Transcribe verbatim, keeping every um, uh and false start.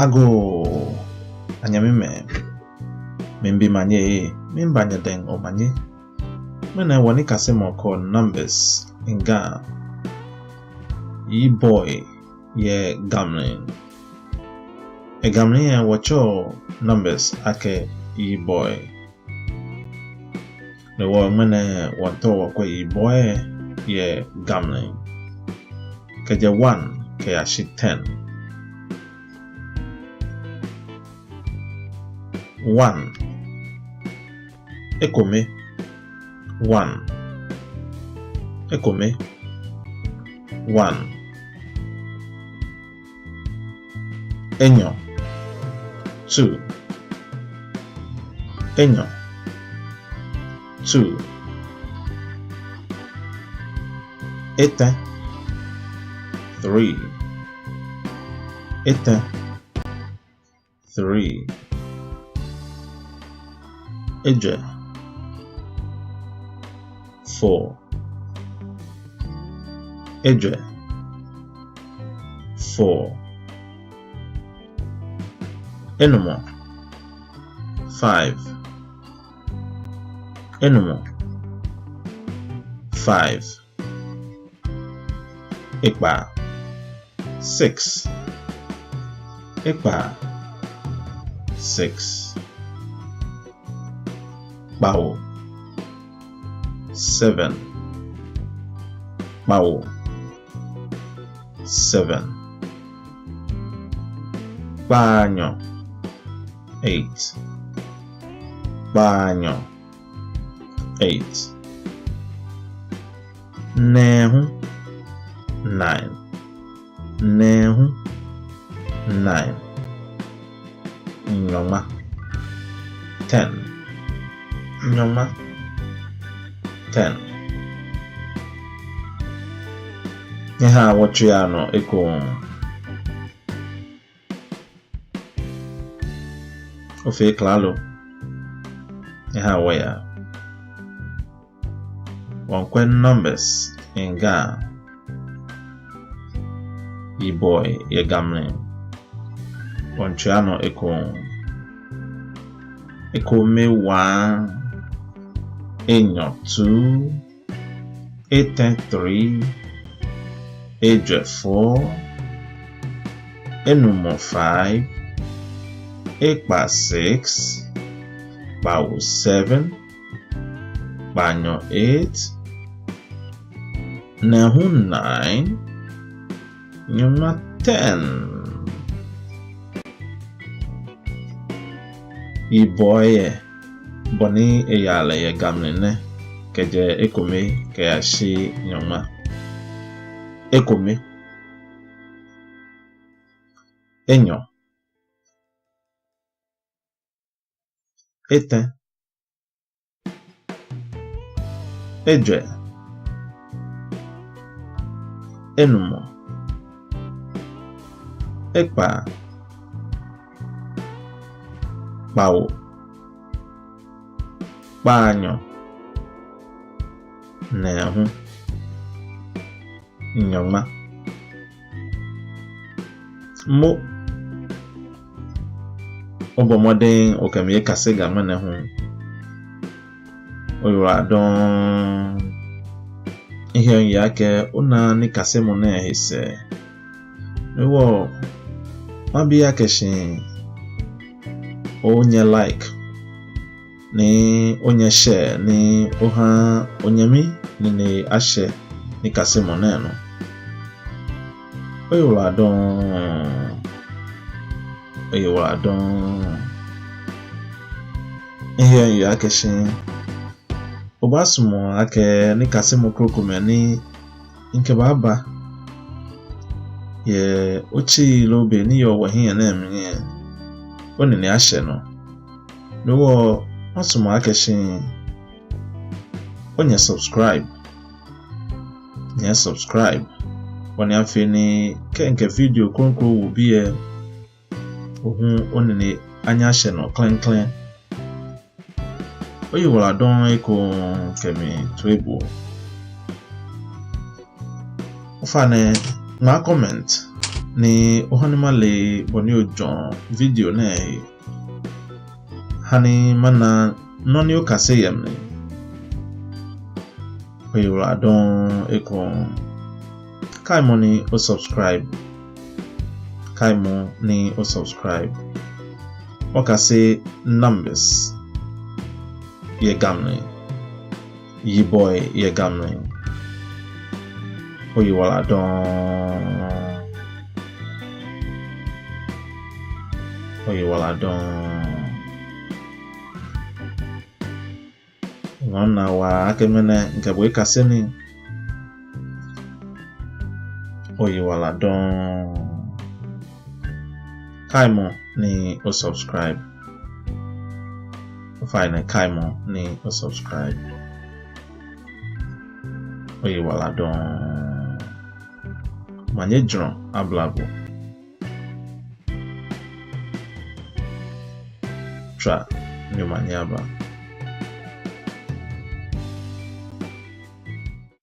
Agoo, anyɛmimɛi, miibi manye, miiba nyɛdɛŋ omanye. Ŋmɛnɛ wɔnikasemɔ kɔɔ numbers in Ga. Yibɔi yɛ Ga mli. Yɛ Ga mli lɛ wɔtsɛɔ numbers akɛ yibɔi. Ni wɔ ŋmɛnɛ wɔmiitao wɔkwɛ yibɔi yɛ Ga mli. Kɛjɛ one kɛyashi ten. One. Ekome. One. Ekome. One. Enyɔ. Two. Enyɔ. Two. Etɛ. Three. Etɛ. Three. Ejwɛ. Four. Ejwɛ. Four. Enumɔ. Five. Enumɔ. Five. Ekpaa. Six. Ekpaa. Six. Kpawo. Seven. Kpawo. Seven. Kpaanyɔ. Eight. Kpaanyɔ. Eight. Nɛɛhu. Nine. Nɛɛhu. Nine. Nyɔŋma. Ten. Nyɔŋma. Ten. Nyɛhaa wɔtswia nɔ ekoŋŋ. Ofee klalo. Nyɛhaa wɔya. Wɔmiikwɛ numbers in Ga. Yibɔi yɛ Ga mli. Wɔmiitswia nɔ ekoŋŋ. Ekome one. Enyɔ two. Etɛ three. Ejwɛ four. Enumɔ five. Ekpaa six. Kpawo seven. Kpaanyɔ eight. Nɛɛhu nine. Nyɔŋma ten. Yibɔi yɛ, bɔ ni eyaa lɛ yɛ Ga mli nɛ, kɛjɛ ekome kɛyashi nyɔŋma. Ekome. Enyɔ. Etɛ. Ejwɛ. Enumɔ. Ekpaa. Kpawo. Kpaanyɔ. Nɛɛhu. Nyɔŋma. Mo, obɔ mɔdɛŋ okɛ mi ekase Ga ŋmɛnɛ hu. Oyiwaladɔŋŋ. Miheɔ miyeɔ akɛ ona nikasemɔ nɛɛ he sɛɛ. Hewɔ mabi akɛ shi onyɛ like, ni onyɛ share, ni oha onyɛmi nine ashɛ nikasemɔ nɛɛ nɔ. Oyiwaladɔŋŋ. Oyiwaladɔŋŋ. Miheɔ miyeɔ akɛ shi obaasumɔ akɛ nikasemɔ krokomɛi ni mikɛbaaba yɛ otsi loo be ni yɔɔ wɔhiɛ nɛɛ mli lɛ, onine ashɛ nɔ. Hewɔ masumɔ akɛ shi onyɛ subscribe. Nyɛ subscribe. Bɔ ni afee ni kɛ mikɛ video kroko wo biɛ, ohu onine anyɛ ashɛ nɔ klɛŋklɛŋ. Oyiwaladɔŋŋ ekoŋŋ kɛ mi toi bo. Ofainɛ, ŋmaa comment, ni ohani male bɔ ni ojwɛŋ video nɛɛ he. Hani mana nɔ ni okase yɛ mli. Oyiwaladɔŋŋ ekoŋŋ. Kaimɔ ni osubscribe. Kaimɔ ni osubscribe. Wɔkase numbers yɛ Ga mli. Yibɔi yɛ Ga mli. Oyiwaladɔŋŋ. Oyiwaladɔŋŋ. Ŋɔɔ minaa waa akɛ ŋmɛnɛ mikɛ bo ekase nii. Oyiwaladɔŋŋ. Kaimɔ ni osubscribe. Ofainɛ kaimɔ ni osubscribe. Oyiwaladɔŋŋ. Omanye jurɔ abla bo. Tswa ni omanye aba.